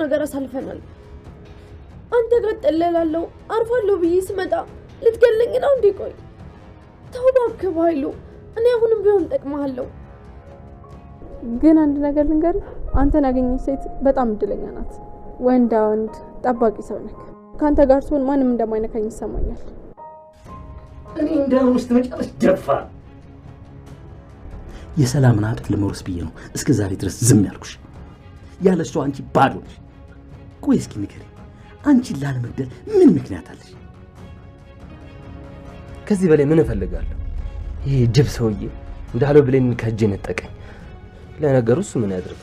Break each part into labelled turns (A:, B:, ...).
A: ነገር አሳልፈናል። አንተ ጋር እጠለላለሁ አርፋለሁ ብዬ ስመጣ ልትገለኝ ነው እንዴ? ቆይ ተው እባክህ በኃይሉ፣ እኔ አሁንም ቢሆን እጠቅምሃለሁ።
B: ግን አንድ ነገር ልንገርህ፣ አንተን ያገኘች ሴት በጣም እድለኛ ናት። ወንዳ ወንድ ጠባቂ ሰው ነህ። ከአንተ ጋር ስሆን ማንም እንደማይነካኝ ይሰማኛል።
C: እኔ እንዳሁን ውስጥ መጨረስ ደፋር የሰላምን ሀብት ለመውረስ ብዬ ነው እስከ ዛሬ ድረስ ዝም ያልኩሽ። ያለ እሷ አንቺ ባዶ ነሽ። ቆይ እስኪ ንገሪኝ፣ አንቺን ላለመግደል ምን ምክንያት አለሽ?
D: ከዚህ በላይ ምን እፈልጋለሁ? ይሄ ጅብ ሰውዬ እንዳለው ብሌንን ከእጄ ነጠቀኝ። ለነገሩ እሱ ምን ያድርግ?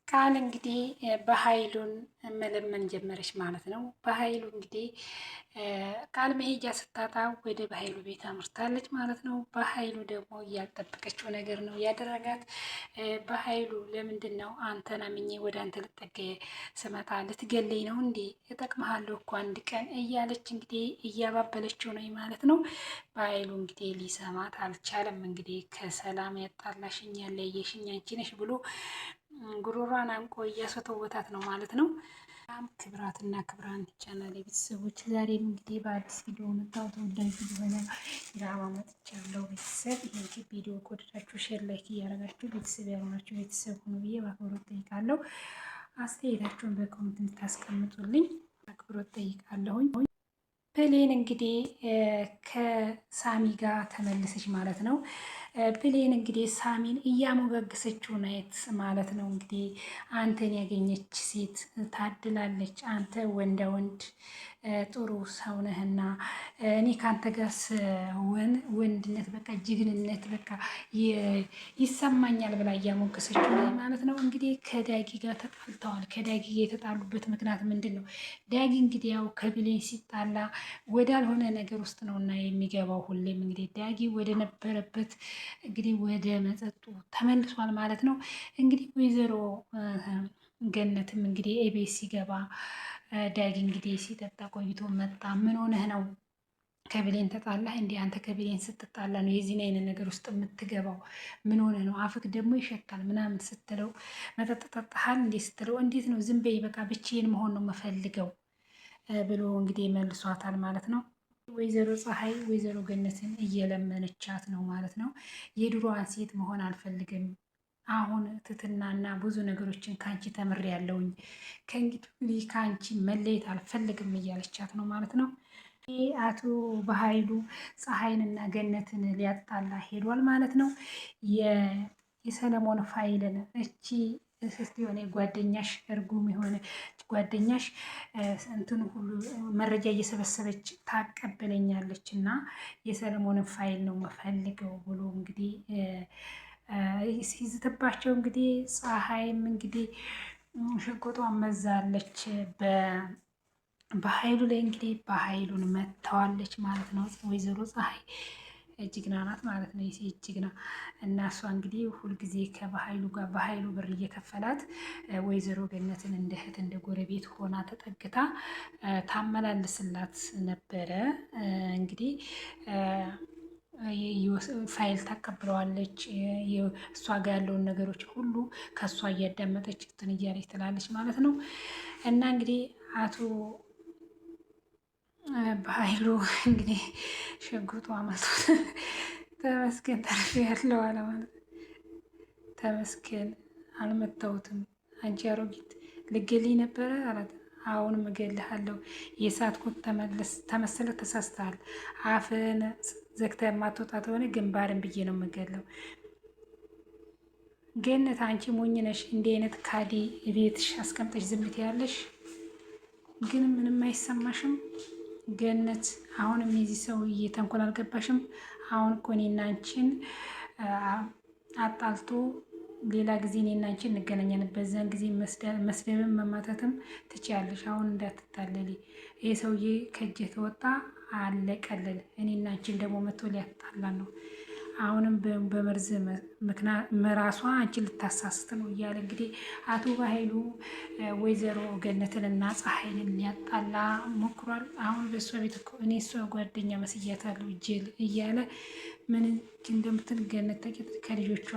E: ቃል እንግዲህ በኃይሉን መለመን ጀመረች ማለት ነው። በኃይሉ እንግዲህ ቃል መሄጃ ስታጣ ወደ በኃይሉ ቤት አምርታለች ማለት ነው። በኃይሉ ደግሞ ያልጠበቀችው ነገር ነው ያደረጋት። በኃይሉ ለምንድን ነው አንተን አምኜ ወደ አንተ ልጠገ ስመጣ ልትገለኝ ነው እንዴ? እጠቅምሃለሁ እኮ አንድ ቀን እያለች እንግዲህ እያባበለችው ነው ማለት ነው። በኃይሉ እንግዲህ ሊሰማት አልቻለም። እንግዲህ ከሰላም ያጣላሽኝ ያለየሽኝ አንቺ ነሽ ብሎ ጉሮሯን አንቆ እያስወተወታት ነው ማለት ነው። በጣም ክብራትና ክብራን ቻናል ቤተሰቦች ዛሬም እንግዲህ በአዲስ ቪዲዮ መጣሁ። ተወዳጅ የሆነ ድራማ መጥቻለሁ። ቤተሰብ ይህን ቪዲዮ ከወደዳችሁ share፣ like እያደረጋችሁ ቤተሰብ ያልሆናችሁ ቤተሰብ ሁኑ ብዬ በአክብሮት ጠይቃለሁ። አስተያየታችሁን በ comment እንድታስቀምጡልኝ አክብሮት ጠይቃለሁኝ። ብሌን እንግዲህ ከሳሚ ጋር ተመልሰች ማለት ነው። ብሌን እንግዲህ ሳሚን እያሞጋገሰችው ናየት ማለት ነው። እንግዲህ አንተን ያገኘች ሴት ታድላለች። አንተ ወንዳ ወንድ ጥሩ ሰው ነህና እኔ ከአንተ ጋር ስሆን ወንድነት በቃ ጅግንነት በቃ ይሰማኛል ብላ እያሞገሰችው ነው ማለት ነው። እንግዲህ ከዳጊ ጋር ተጣልተዋል። ከዳጊ የተጣሉበት ምክንያት ምንድን ነው? ዳጊ እንግዲህ ያው ከብሌን ሲጣላ ወዳልሆነ ነገር ውስጥ ነው እና የሚገባው ሁሌም እንግዲህ ዳጊ ወደ ነበረበት እንግዲህ ወደ መጠጡ ተመልሷል ማለት ነው። እንግዲህ ወይዘሮ ገነትም እንግዲህ ኤቤስ ሲገባ ዳጊ እንግዲህ ሲጠጣ ቆይቶ መጣ። ምን ሆነህ ነው ከብሌን ተጣላህ እንዲህ? አንተ ከብሌን ስትጣላ ነው የዚህን አይነት ነገር ውስጥ የምትገባው። ምን ሆነ ነው አፍክ ደግሞ ይሸታል ምናምን ስትለው፣ መጠጥ ጠጣሃል እንዴ ስትለው፣ እንዴት ነው ዝም በይ በቃ ብቻዬን መሆን ነው የምፈልገው ብሎ እንግዲህ መልሷታል ማለት ነው። ወይዘሮ ፀሐይ ወይዘሮ ገነትን እየለመነቻት ነው ማለት ነው። የድሮዋን ሴት መሆን አልፈልግም አሁን ትትናና ብዙ ነገሮችን ከአንቺ ተምሬያለሁኝ ከእንግዲህ ከአንቺ መለየት አልፈልግም እያለቻት ነው ማለት ነው። አቶ በኃይሉ ፀሐይንና ገነትን ሊያጣላ ሄዷል ማለት ነው። የሰለሞን ፋይልን እቺ እስስት የሆነ ጓደኛሽ እርጉም የሆነ ጓደኛሽ እንትኑ ሁሉ መረጃ እየሰበሰበች ታቀብለኛለች እና የሰለሞንን ፋይል ነው መፈልገው ብሎ እንግዲህ ሲዝትባቸው እንግዲህ ፀሐይም እንግዲህ ሽጉጧን መዛለች በኃይሉ ላይ እንግዲህ በኃይሉን መተዋለች ማለት ነው ወይዘሮ ፀሐይ ጀግና ናት ማለት ነው። የሴት ጀግና እና እሷ እንግዲህ ሁልጊዜ ከበኃይሉ ጋር በኃይሉ ብር እየከፈላት ወይዘሮ ገነትን እንደ እህት እንደ ጎረቤት ሆና ተጠግታ ታመላልስላት ነበረ። እንግዲህ ፋይል ታቀብለዋለች። እሷ ጋር ያለውን ነገሮች ሁሉ ከእሷ እያዳመጠች እንትን እያለች ትላለች ማለት ነው። እና እንግዲህ አቶ በኃይሉ እንግዲህ ሽጉጡ አመቱት። ተመስገን ተርፌ ያለው አለ ማለት ተመስገን አልመታሁትም። አንቺ አሮጊት ልገልኝ ነበረ አላት። አሁንም እገልሃለሁ። የሳትኩት ተመሰለ ተሳስተሃል። አፍን ዘግተህ የማትወጣ ከሆነ ግንባርን ብዬ ነው የምገለው። ገነት አንቺ ሞኝ ነሽ። እንዲህ አይነት ካዲ ቤትሽ አስቀምጠሽ ዝምት ያለሽ ግን ምንም አይሰማሽም። ገነት አሁንም የዚህ ሰውዬ ተንኮል አልገባሽም። አሁን እኮ እኔና አንቺን አጣልቶ ሌላ ጊዜ እኔና አንቺን እንገናኛለን። በዛን ጊዜ መስደብም መማታትም ትችያለሽ። አሁን እንዳትታለሊ። ይህ ሰውዬ ከእጅ ከወጣ አለቀልል። እኔና አንቺን ደግሞ መቶ ሊያጣላን ነው። አሁንም በመርዝ ምክንያት መራሷ አንቺን ልታሳስት ነው እያለ እንግዲህ አቶ በኃይሉ ወይዘሮ ገነትን እና ፀሐይን ሊያጣላ ሞክሯል። አሁን በእሷ ቤት እኮ እኔ እሷ ጓደኛ መስያታለሁ ጅል እያለ ምን እንደምትል ገነት ከልጆቿ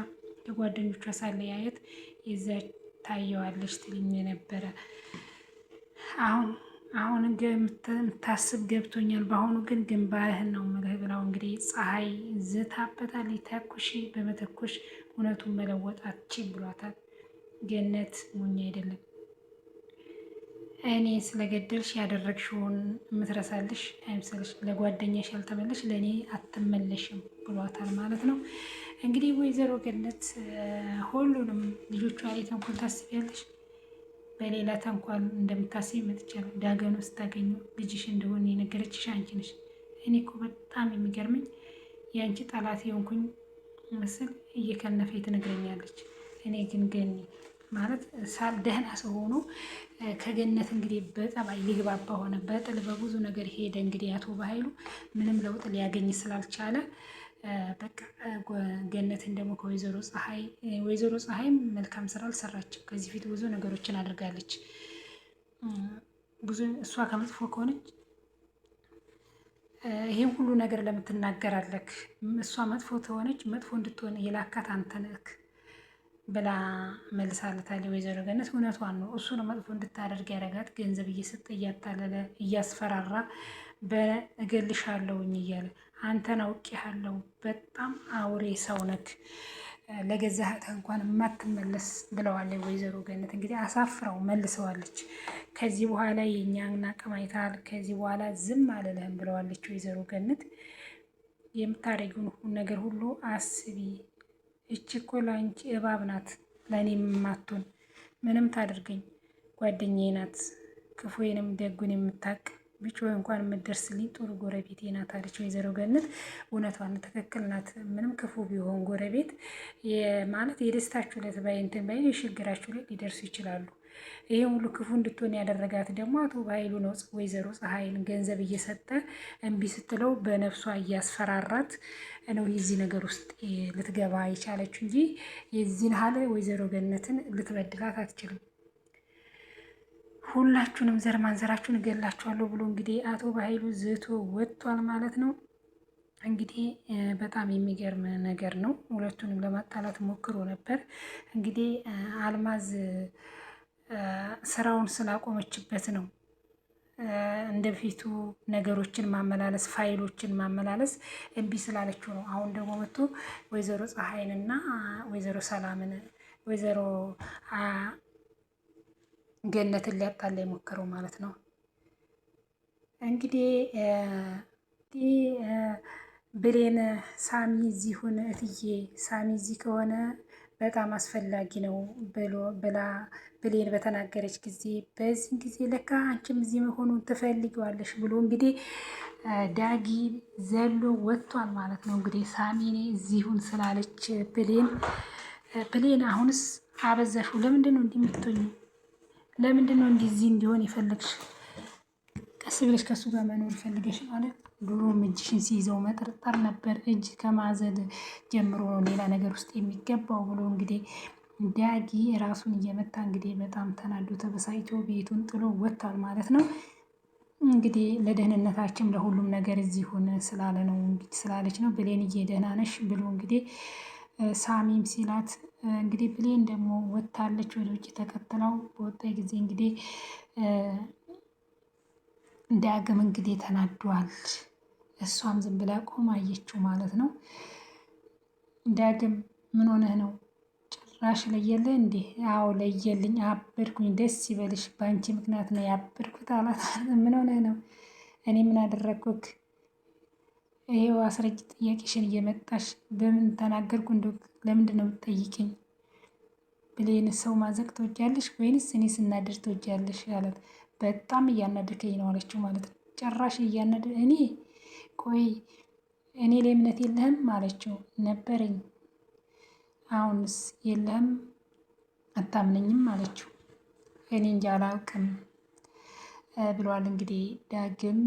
E: ከጓደኞቿ ሳለያየት የዛ ታየዋለች ትልኝ ነበረ። አሁን አሁን የምታስብ ገብቶኛል። በአሁኑ ግን ግንባርህን ነው የምልህ ብላው እንግዲህ ፀሐይ ዝታበታል። ተኩሽ በመተኮሽ እውነቱን መለወጥ አትችይም ብሏታል። ገነት ሞኝ አይደለም። እኔ ስለገደልሽ ያደረግሽውን የምትረሳልሽ አይምሰልሽ፣ ለጓደኛሽ ያልተመለሽ ለእኔ አትመለሽም ብሏታል ማለት ነው። እንግዲህ ወይዘሮ ገነት ሁሉንም ልጆቿ ላይ ተንኮል ታስቢያለሽ፣ በሌላ ተንኮል እንደምታስቢ መጥቻለሁ። ዳገኑ ስታገኙ ልጅሽ እንደሆነ የነገረችሽ አንቺ ነሽ። እኔ እኮ በጣም የሚገርመኝ የአንቺ ጠላት የሆንኩኝ ምስል እየከነፈ ትነግረኛለች። እኔ ግን ገኒ ማለት ሳል ደህና ሰው ሆኖ ከገነት እንግዲህ በጠባይ ሊግባባ ሆነ፣ በጥል በብዙ ነገር ሄደ። እንግዲህ አቶ በኃይሉ ምንም ለውጥ ሊያገኝ ስላልቻለ በቃ ገነትን ደግሞ ከወይዘሮ ፀሐይ ወይዘሮ ፀሐይም መልካም ስራ አልሰራችም። ከዚህ ፊት ብዙ ነገሮችን አድርጋለች። ብዙ እሷ ከመጥፎ ከሆነች ይሄን ሁሉ ነገር ለምትናገራለክ እሷ መጥፎ ተሆነች መጥፎ እንድትሆን የላካት አንተ ነህ ብላ መልሳለታለች ወይዘሮ ገነት። እውነቷን ነው። እሱ ነው መጥፎ እንድታደርግ ያደረጋት። ገንዘብ እየሰጠ እያታለለ እያስፈራራ በእገልሻለሁኝ እያለ አንተን አውቄሃለሁ፣ በጣም አውሬ ሰው ነክ፣ ለገዛ እህትህ እንኳን የማትመለስ ብለዋለች ወይዘሮ ገነት። እንግዲህ አሳፍረው መልሰዋለች። ከዚህ በኋላ የእኛን አቅም አይተሃል፣ ከዚህ በኋላ ዝም አልልህም ብለዋለች ወይዘሮ ገነት። የምታደርጊውን ነገር ሁሉ አስቢ። እቺ እኮ ለአንቺ እባብ ናት፣ ለእኔ የማትሆን ምንም ታደርገኝ ጓደኛዬ ናት፣ ክፉዬንም ደጉን የምታውቅ ብጮህ እንኳን የምትደርስልኝ ጥሩ ጎረቤቴ ናት አለች ወይዘሮ ገነት። እውነቷን ትክክል ናት። ምንም ክፉ ቢሆን ጎረቤት ማለት የደስታችሁ ዕለት ባይ እንትን ባይ የችግራችሁ ዕለት ሊደርሱ ይችላሉ። ይሄ ሁሉ ክፉ እንድትሆን ያደረጋት ደግሞ አቶ በኃይሉ ነው። ወይዘሮ ፀሐይን ገንዘብ እየሰጠ እምቢ ስትለው በነፍሷ እያስፈራራት ነው የዚህ ነገር ውስጥ ልትገባ የቻለችው እንጂ የዚህን ያህል ወይዘሮ ገነትን ልትበድላት አትችልም። ሁላችሁንም ዘር ማንዘራችሁን እገላችኋለሁ ብሎ እንግዲህ አቶ በኃይሉ ዝቶ ወጥቷል ማለት ነው። እንግዲህ በጣም የሚገርም ነገር ነው። ሁለቱንም ለማጣላት ሞክሮ ነበር። እንግዲህ አልማዝ ስራውን ስላቆመችበት ነው እንደ በፊቱ ነገሮችን ማመላለስ ፋይሎችን ማመላለስ እምቢ ስላለችው ነው። አሁን ደግሞ መጥቶ ወይዘሮ ፀሐይንና ወይዘሮ ሰላምን ወይዘሮ ገነትን ሊያጣላ የሞከረው ማለት ነው። እንግዲህ ብሌን ሳሚ እዚህ ሁን እትዬ፣ ሳሚ እዚህ ከሆነ በጣም አስፈላጊ ነው ብሎ ብላ ብሌን በተናገረች ጊዜ በዚህ ጊዜ ለካ አንቺም እዚህ መሆኑን ትፈልጊዋለሽ ብሎ እንግዲህ ዳጊ ዘሎ ወጥቷል ማለት ነው። እንግዲህ ሳሚኔ እዚሁን ስላለች ብሌን ብሌን አሁንስ አበዛሽው። ለምንድን ነው እንዲህ የምትሆኚው? ለምንድን ነው እንዲህ እንዲሆን የፈለግሽ? ቀስ ብለሽ ከእሱ ጋር መኖር ፈልገሽ ማለት ድሮም እጅሽን ሲይዘው መጠርጠር ነበር። እጅ ከማዘል ጀምሮ ነው ሌላ ነገር ውስጥ የሚገባው ብሎ እንግዲህ ዳጊ ራሱን እየመታ እንግዲህ በጣም ተናዶ ተበሳጭቶ ቤቱን ጥሎ ወጥቷል ማለት ነው። እንግዲህ ለደህንነታችን ለሁሉም ነገር እዚህ ሆነ ስላለ ነው ስላለች ነው ብሌንዬ ደህና ነሽ ብሎ እንግዲህ ሳሚም ሲላት እንግዲህ ብሌን ደግሞ ወጥታለች ወደ ውጭ ተከትለው በወጣ ጊዜ እንግዲህ ዳግም እንግዲህ ተናዷል። እሷም ዝም ብላ ቆማ አየችው ማለት ነው። ዳግም ምን ሆነህ ነው ጭራሽ ለየልህ እንዴ? አዎ ለየልኝ፣ አበድኩኝ። ደስ ይበልሽ፣ በአንቺ ምክንያት ነው ያበድኩት አላት። ምን ሆነህ ነው? እኔ ምን አደረግኩክ? ይሄው አስረጅ ጥያቄሽን እየመጣሽ በምን ተናገርኩ? እንደ ለምንድን ነው የምትጠይቅኝ? ብሌን ሰው ማዘቅ ትወጃለሽ ወይንስ እኔ ስናደር ትወጃለሽ አላት። በጣም እያናደርከኝ ነው አለችው ማለት ነው። ጭራሽ እያናደር እኔ ቆይ እኔ ላይ እምነት የለህም አለችው። ነበረኝ አሁንስ የለህም አታምነኝም አለችው። እኔ እንጃ አላውቅም ብለዋል። እንግዲህ ዳግም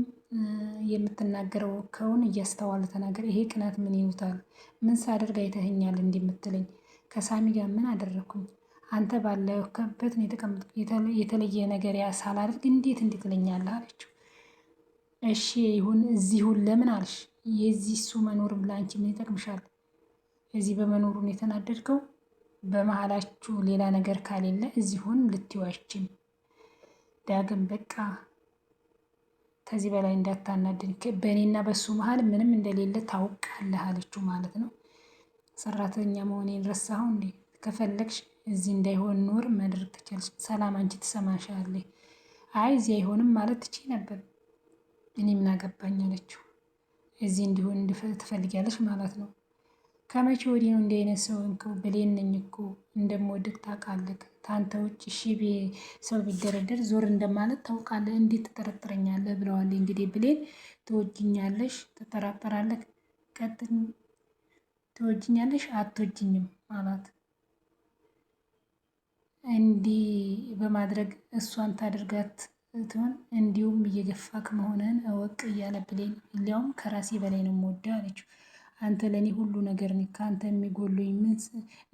E: የምትናገረው ከውን እያስተዋለ ተናገር። ይሄ ቅናት ምን ይሉታል? ምን ሳደርግ አይተኸኛል እንዲህ የምትለኝ? ከሳሚ ጋር ምን አደረግኩኝ? አንተ ባለህበት ነው የተቀመጥኩት። የተለየ ነገር ሳላደርግ እንዴት እንዴት ትለኛለህ? አለችው። እሺ ይሁን እዚሁን ለምን አልሽ? የዚህ እሱ መኖር ለአንቺ ምን ይጠቅምሻል? እዚህ በመኖሩ ነው የተናደድከው? በመሀላችሁ ሌላ ነገር ካሌለ እዚሁን ልትይው አይችልም። ዳግም በቃ ከዚህ በላይ እንዳታናድን፣ በእኔና በሱ መሀል ምንም እንደሌለ ታውቃለህ አለችው ማለት ነው። ሰራተኛ መሆኔን ረሳኸው እንዴ? ከፈለግሽ እዚህ እንዳይሆን ኖር መድረግ ትችያለሽ። ሰላም አንቺ ትሰማሻለች። አይ እዚህ አይሆንም ማለት ትችይ ነበር። እኔ ምን አገባኝ አለችው። እዚህ እንዲሆን ትፈልጊያለሽ ማለት ነው። ከመቼ ወዲህ ነው እንዲህ አይነት ሰው እንከው? ብሌን ነኝ እኮ እንደምወድቅ ታውቃለህ። ታንተ ውጭ እሺ ሰው ቢደረደር ዞር እንደማለት ታውቃለህ። እንዴት ትጠረጥረኛለህ? ብለዋል። እንግዲህ ብሌን ትወጂኛለሽ፣ ትጠራጠራለህ፣ ቀጥን ትወጂኛለሽ፣ አትወጂኝም አላት። እንዲህ በማድረግ እሷን ታደርጋት ትሆን እንዲሁም እየገፋክ መሆንህን እወቅ እያለ ብሌን ሊያውም ከራሴ በላይ ነው የምወደው አለችው። አንተ ለእኔ ሁሉ ነገር ነህ፣ ከአንተ የሚጎሉኝ ምን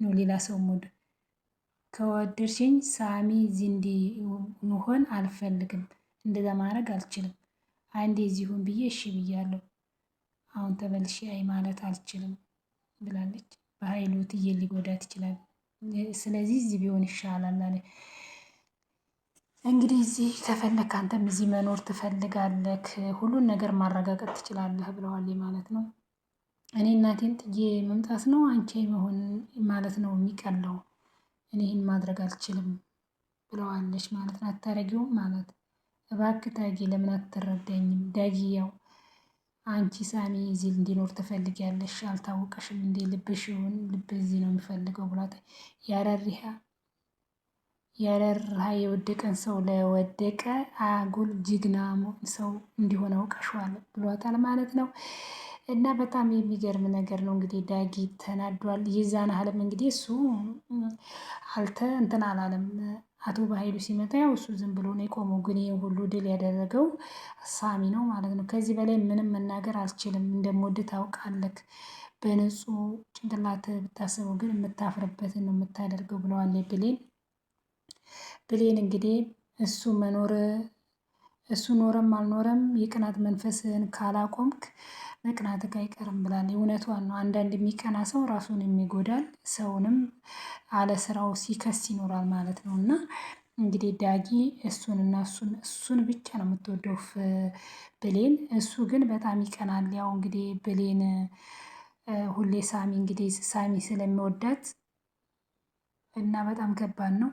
E: ነው? ሌላ ሰው ሞድ ከወደድሽኝ ሳሚ እዚህ እንዲሆን አልፈልግም። እንደዛ ማድረግ አልችልም። አንዴ እዚሁን ብዬ እሺ ብያለሁ። አሁን ተመልሼ አይ ማለት አልችልም ብላለች። በኃይሉ ትዬ ሊጎዳት ይችላል። ስለዚህ እዚህ ቢሆን ይሻላል አለ። እንግዲህ እዚህ ከፈለክ አንተም እዚህ መኖር ትፈልጋለህ፣ ሁሉን ነገር ማረጋገጥ ትችላለህ ብለዋል ማለት ነው። እኔ እናቴን ጥዬ መምጣት ነው አንቺ መሆን ማለት ነው የሚቀለው። እኔ ይህን ማድረግ አልችልም ብለዋለች ማለት ነው። አታረጊውም ማለት እባክህ ዳጊ ለምን አትረዳኝም? ዳጊ ያው አንቺ ሳሚ እዚህ እንዲኖር ትፈልጊያለሽ፣ አልታወቀሽም እንዴ? ልብሽ ይሁን ልብ እዚህ ነው የሚፈልገው ብሏት ያረሪሃ ያረርሃ የወደቀን ሰው ለወደቀ አጉል ጅግና ሰው እንዲሆን አውቀሽዋል ብሏታል ማለት ነው። እና በጣም የሚገርም ነገር ነው እንግዲህ ዳጊ ተናዷል። የዛን አለም እንግዲህ እሱ አልተ እንትን አላለም። አቶ በኃይሉ ሲመጣ ያው እሱ ዝም ብሎ ነው የቆመው። ግን ይህ ሁሉ ድል ያደረገው ሳሚ ነው ማለት ነው። ከዚህ በላይ ምንም መናገር አልችልም። እንደምወድ ታውቃለህ። በንጹህ ጭንቅላት ብታስበው ግን የምታፍርበትን ነው የምታደርገው ብለዋል ብሌን። ብሌን እንግዲህ እሱ መኖር እሱ ኖረም አልኖረም የቅናት መንፈስን ካላቆምክ መቅናትህ አይቀርም ብላለች። እውነቷን ነው። አንዳንድ የሚቀና ሰው ራሱን የሚጎዳል፣ ሰውንም አለ ስራው ሲከስ ይኖራል ማለት ነው። እና እንግዲህ ዳጊ እሱን እና እሱን እሱን ብቻ ነው የምትወደው ብሌን። እሱ ግን በጣም ይቀናል። ያው እንግዲህ ብሌን ሁሌ ሳሚ እንግዲህ ሳሚ ስለሚወዳት እና በጣም ከባድ ነው።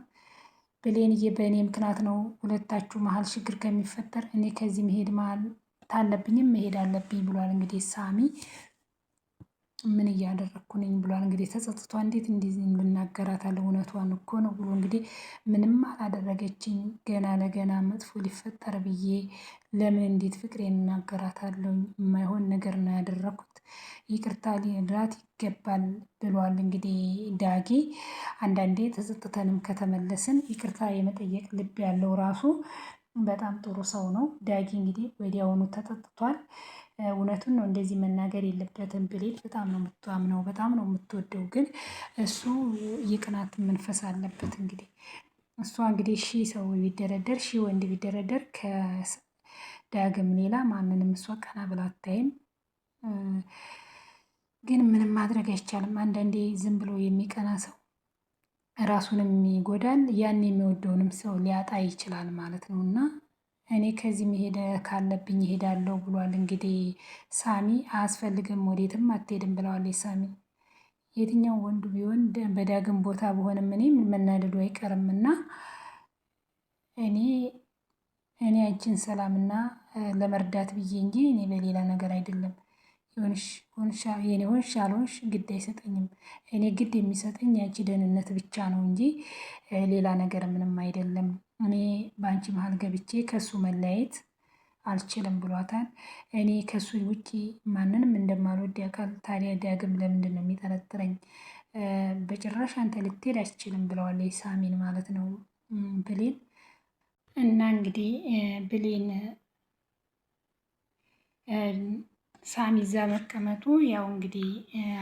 E: ብሌንዬ በእኔ ምክንያት ነው ሁለታችሁ መሀል ችግር ከሚፈጠር እኔ ከዚህ መሄድ መሀል ታለብኝም መሄድ አለብኝ ብሏል። እንግዲህ ሳሚ ምን እያደረግኩ ነኝ ብሏል። እንግዲህ ተጸጽቷ እንዴት እንዲህ ልናገራታለሁ እውነቷን እኮ ነው ብሎ እንግዲህ ምንም አላደረገችኝ ገና ለገና መጥፎ ሊፈጠር ብዬ ለምን እንዴት ፍቅሬን እናገራታለሁ? የማይሆን ነገር ነው ያደረኩት፣ ይቅርታ ሊላት ይገባል ብሏል። እንግዲህ ዳጊ አንዳንዴ ተጸጽተንም ከተመለስን ይቅርታ የመጠየቅ ልብ ያለው ራሱ በጣም ጥሩ ሰው ነው። ዳጊ እንግዲህ ወዲያውኑ ተጠጥቷል። እውነቱን ነው፣ እንደዚህ መናገር የለበትም። ብሌን በጣም ነው የምታምነው፣ በጣም ነው የምትወደው። ግን እሱ የቅናት መንፈስ አለበት። እንግዲህ እሷ እንግዲህ ሺህ ሰው ቢደረደር ሺህ ወንድ ቢደረደር ከዳግም ሌላ ማንንም እሷ ቀና ብላ አታይም። ግን ምንም ማድረግ አይቻልም። አንዳንዴ ዝም ብሎ የሚቀና ሰው ራሱንም ይጎዳል፣ ያን የሚወደውንም ሰው ሊያጣ ይችላል ማለት ነው። እና እኔ ከዚህ መሄድ ካለብኝ እሄዳለሁ ብሏል። እንግዲህ ሳሚ አያስፈልግም፣ ወዴትም አትሄድም ብለዋል ሳሚ። የትኛው ወንዱ ቢሆን በዳግም ቦታ በሆንም እኔ መናደዱ አይቀርም እና እኔ እኔ አንቺን ሰላምና ለመርዳት ብዬ እንጂ እኔ በሌላ ነገር አይደለም። የኔ ሆንሽ አልሆንሽ ግድ አይሰጠኝም። እኔ ግድ የሚሰጠኝ የአንቺ ደህንነት ብቻ ነው እንጂ ሌላ ነገር ምንም አይደለም። እኔ በአንቺ መሀል ገብቼ ከሱ መለያየት አልችልም ብሏታል። እኔ ከሱ ውጪ ማንንም እንደማልወድ ያውቃል። ታዲያ ዳግም ለምንድን ነው የሚጠረጥረኝ? በጭራሽ አንተ ልትሄድ አትችልም ብለዋል ሳሚን ማለት ነው ብሌን እና እንግዲህ ብሌን ሳሚ እዛ መቀመጡ ያው እንግዲህ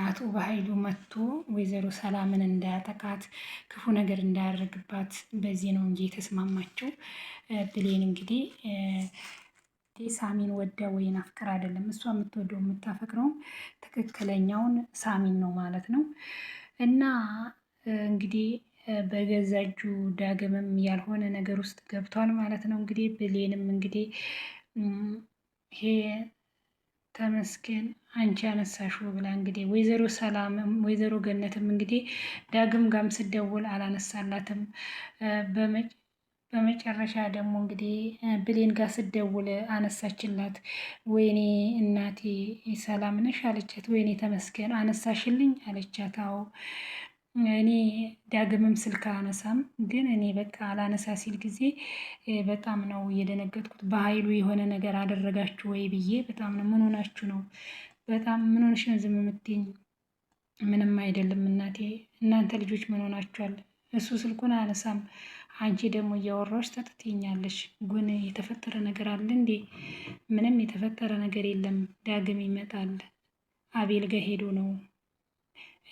E: አቶ በኃይሉ መጥቶ ወይዘሮ ሰላምን እንዳያጠቃት ክፉ ነገር እንዳያደርግባት በዚህ ነው እንጂ የተስማማቸው። ብሌን እንግዲህ ሳሚን ወዳ ወይን አፍቅር አይደለም እሷ የምትወደው የምታፈቅረው ትክክለኛውን ሳሚን ነው ማለት ነው። እና እንግዲህ በገዛ እጁ ዳግምም ያልሆነ ነገር ውስጥ ገብቷል ማለት ነው። እንግዲህ ብሌንም እንግዲህ ይሄ ተመስገን አንቺ ያነሳሽው ብላ እንግዲህ ወይዘሮ ሰላምም ወይዘሮ ገነትም እንግዲህ ዳግም ጋም ስደውል አላነሳላትም። በመጨረሻ ደግሞ እንግዲህ ብሌን ጋር ስደውል አነሳችላት። ወይኔ እናቴ ሰላም ነሽ አለቻት። ወይኔ ተመስገን አነሳሽልኝ አለቻት። አዎ እኔ ዳግምም ስልክ አነሳም፣ ግን እኔ በቃ አላነሳ ሲል ጊዜ በጣም ነው እየደነገጥኩት። በኃይሉ የሆነ ነገር አደረጋችሁ ወይ ብዬ በጣም ነው። ምን ሆናችሁ ነው? በጣም ምን ሆነሽ ነው ዝም የምትይኝ? ምንም አይደለም እናቴ። እናንተ ልጆች ምን ሆናችኋል? እሱ ስልኩን አነሳም፣ አንቺ ደግሞ እያወራሽ ተጥትኛለሽ። ግን የተፈጠረ ነገር አለ እንዴ? ምንም የተፈጠረ ነገር የለም። ዳግም ይመጣል። አቤል ጋ ሄዶ ነው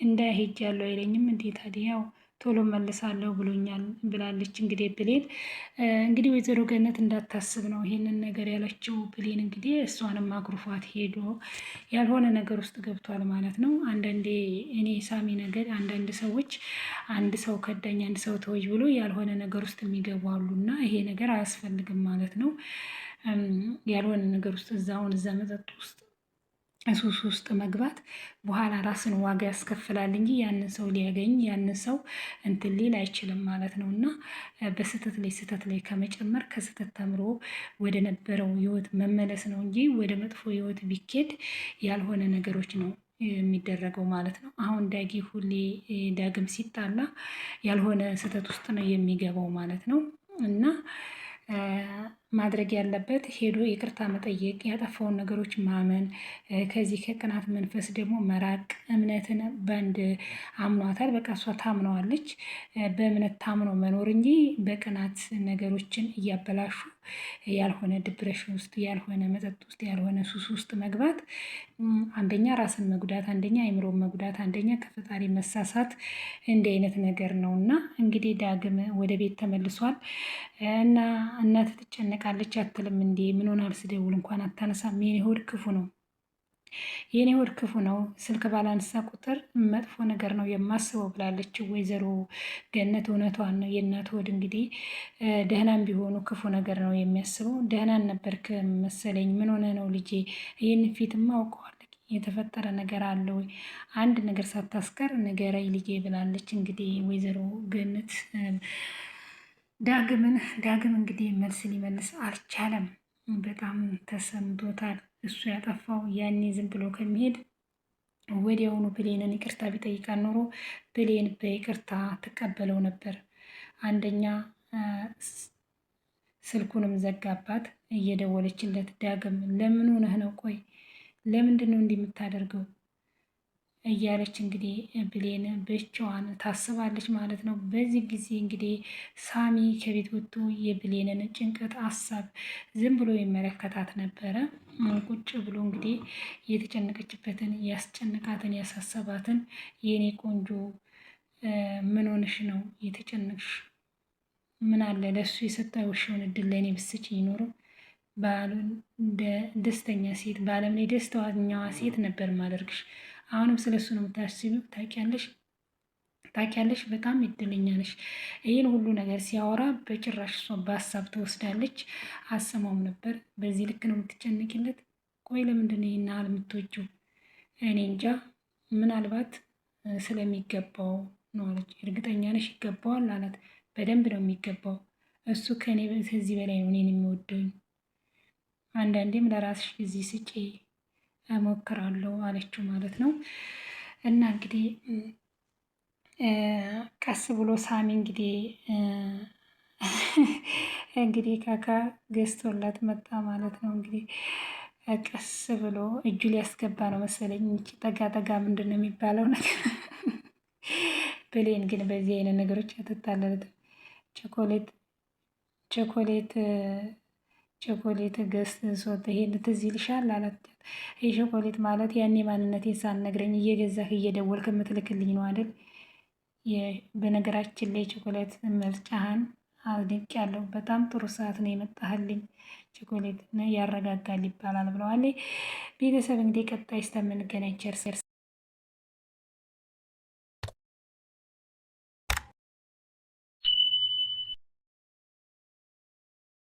E: እንዳይሄጅ ያለው አይለኝም እንዴ ታዲያ ያው ቶሎ መልሳለሁ ብሎኛል ብላለች። እንግዲህ ብሌን እንግዲህ ወይዘሮ ገነት እንዳታስብ ነው ይሄንን ነገር ያለችው። ብሌን እንግዲህ እሷንም አኩርፏት ሄዶ ያልሆነ ነገር ውስጥ ገብቷል ማለት ነው። አንዳንዴ እኔ ሳሚ ነገር አንዳንድ ሰዎች አንድ ሰው ከዳኝ፣ አንድ ሰው ተወጅ ብሎ ያልሆነ ነገር ውስጥ የሚገቡ አሉና ይሄ ነገር አያስፈልግም ማለት ነው። ያልሆነ ነገር ውስጥ እዛውን እዛ መጠጥ ውስጥ ሱስ ውስጥ መግባት በኋላ ራስን ዋጋ ያስከፍላል እንጂ ያንን ሰው ሊያገኝ ያንን ሰው እንትን ሊል አይችልም ማለት ነው። እና በስህተት ላይ ስህተት ላይ ከመጨመር ከስህተት ተምሮ ወደ ነበረው ህይወት መመለስ ነው እንጂ ወደ መጥፎ ህይወት ቢኬድ ያልሆነ ነገሮች ነው የሚደረገው ማለት ነው። አሁን ዳጊ ሁሌ ዳግም ሲጣላ ያልሆነ ስህተት ውስጥ ነው የሚገባው ማለት ነው። እና ማድረግ ያለበት ሄዶ ይቅርታ መጠየቅ፣ ያጠፋውን ነገሮች ማመን፣ ከዚህ ከቅናት መንፈስ ደግሞ መራቅ። እምነትን በአንድ አምኗታል፣ በቃ እሷ ታምነዋለች። በእምነት ታምኖ መኖር እንጂ በቅናት ነገሮችን እያበላሹ ያልሆነ depression ውስጥ፣ ያልሆነ መጠጥ ውስጥ፣ ያልሆነ ሱስ ውስጥ መግባት አንደኛ ራስን መጉዳት፣ አንደኛ አይምሮን መጉዳት፣ አንደኛ ከፈጣሪ መሳሳት፣ እንዲህ አይነት ነገር ነው እና እንግዲህ ዳግም ወደ ቤት ተመልሷል እና እናት ትጨነቃለች አትልም እንዴ? ምን ሆናል? ስደውል እንኳን አታነሳም። የኔ ሆድ ክፉ ነው የኔ ሆድ ክፉ ነው፣ ስልክ ባላነሳ ቁጥር መጥፎ ነገር ነው የማስበው ብላለች ወይዘሮ ገነት። እውነቷን ነው። የእናት ሆድ እንግዲህ ደህናም ቢሆኑ ክፉ ነገር ነው የሚያስበው። ደህናን ነበርክ መሰለኝ። ምን ሆነ ነው ልጄ? ይህን ፊትማ አውቀዋለሁ። የተፈጠረ ነገር አለ ወይ? አንድ ነገር ሳታስቀር ንገረኝ ልጄ ብላለች እንግዲህ ወይዘሮ ገነት ዳግምን። ዳግም እንግዲህ መልስ ሊመልስ አልቻለም። በጣም ተሰምቶታል። እሱ ያጠፋው ያኔ ዝም ብሎ ከሚሄድ ወዲያውኑ ብሌንን ይቅርታ ቢጠይቃት ኖሮ ብሌን በይቅርታ ትቀበለው ነበር። አንደኛ ስልኩንም ዘጋባት እየደወለችለት፣ ዳግም ለምን ሆነህ ነው? ቆይ ለምንድን ነው እንዲህ የምታደርገው? እያለች እንግዲህ ብሌን ብቻዋን ታስባለች ማለት ነው። በዚህ ጊዜ እንግዲህ ሳሚ ከቤት ወጥቶ የብሌንን ጭንቀት ሀሳብ ዝም ብሎ ይመለከታት ነበረ። ቁጭ ብሎ እንግዲህ የተጨነቀችበትን ያስጨነቃትን ያሳሰባትን የኔ ቆንጆ ምን ሆነሽ ነው የተጨነቅሽ? ምን አለ ለእሱ የሰጠሽውን እድል ለእኔ ብትሰጪኝ ኖሮ ደስተኛ ሴት በዓለም ላይ ደስተኛዋ ሴት ነበር ማደርግሽ። አሁንም ስለ እሱ ነው የምታስቢው። ታውቂያለሽ ታውቂያለሽ በጣም እድለኛ ነሽ። ይህን ሁሉ ነገር ሲያወራ በጭራሽ እሷ በሀሳብ ትወስዳለች። አሰማውም ነበር። በዚህ ልክ ነው የምትጨነቂለት? ቆይ ለምንድን ነው ይህን ያህል የምትወጂው? እኔ እንጃ፣ ምናልባት ስለሚገባው ነው አለች። እርግጠኛ ነሽ ይገባዋል አላት። በደንብ ነው የሚገባው። እሱ ከእኔ ከዚህ በላይ ነው እኔን የሚወደኝ። አንዳንዴም ለራስሽ ጊዜ ስጪ እሞክራለሁ አለችው ማለት ነው። እና እንግዲህ ቀስ ብሎ ሳሚ እንግዲህ እንግዲህ ካካ ገዝቶላት መጣ ማለት ነው። እንግዲህ ቀስ ብሎ እጁ ሊያስገባ ነው መሰለኝ። ጠጋ ጠጋ ምንድን ነው የሚባለው ነገር። ብሌን ግን በዚህ አይነት ነገሮች አትታለልም። ቸኮሌት ቸኮሌት ቸኮሌት ገዝቶ ይሄን ትዝ ይልሻል አላት። ይህ ቸኮሌት ማለት ያኔ ማንነቴን ሳትነግረኝ እየገዛህ እየደወልክ የምትልክልኝ ነው አይደል? በነገራችን ላይ ቸኮሌት ምርጫህን አድንቄያለሁ። በጣም ጥሩ ሰዓት ነው የመጣህልኝ። ቸኮሌት ያረጋጋል ይባላል ብለዋል። ቤተሰብ እንግዲህ ቀጣይ እስከምንገናኝ ቸር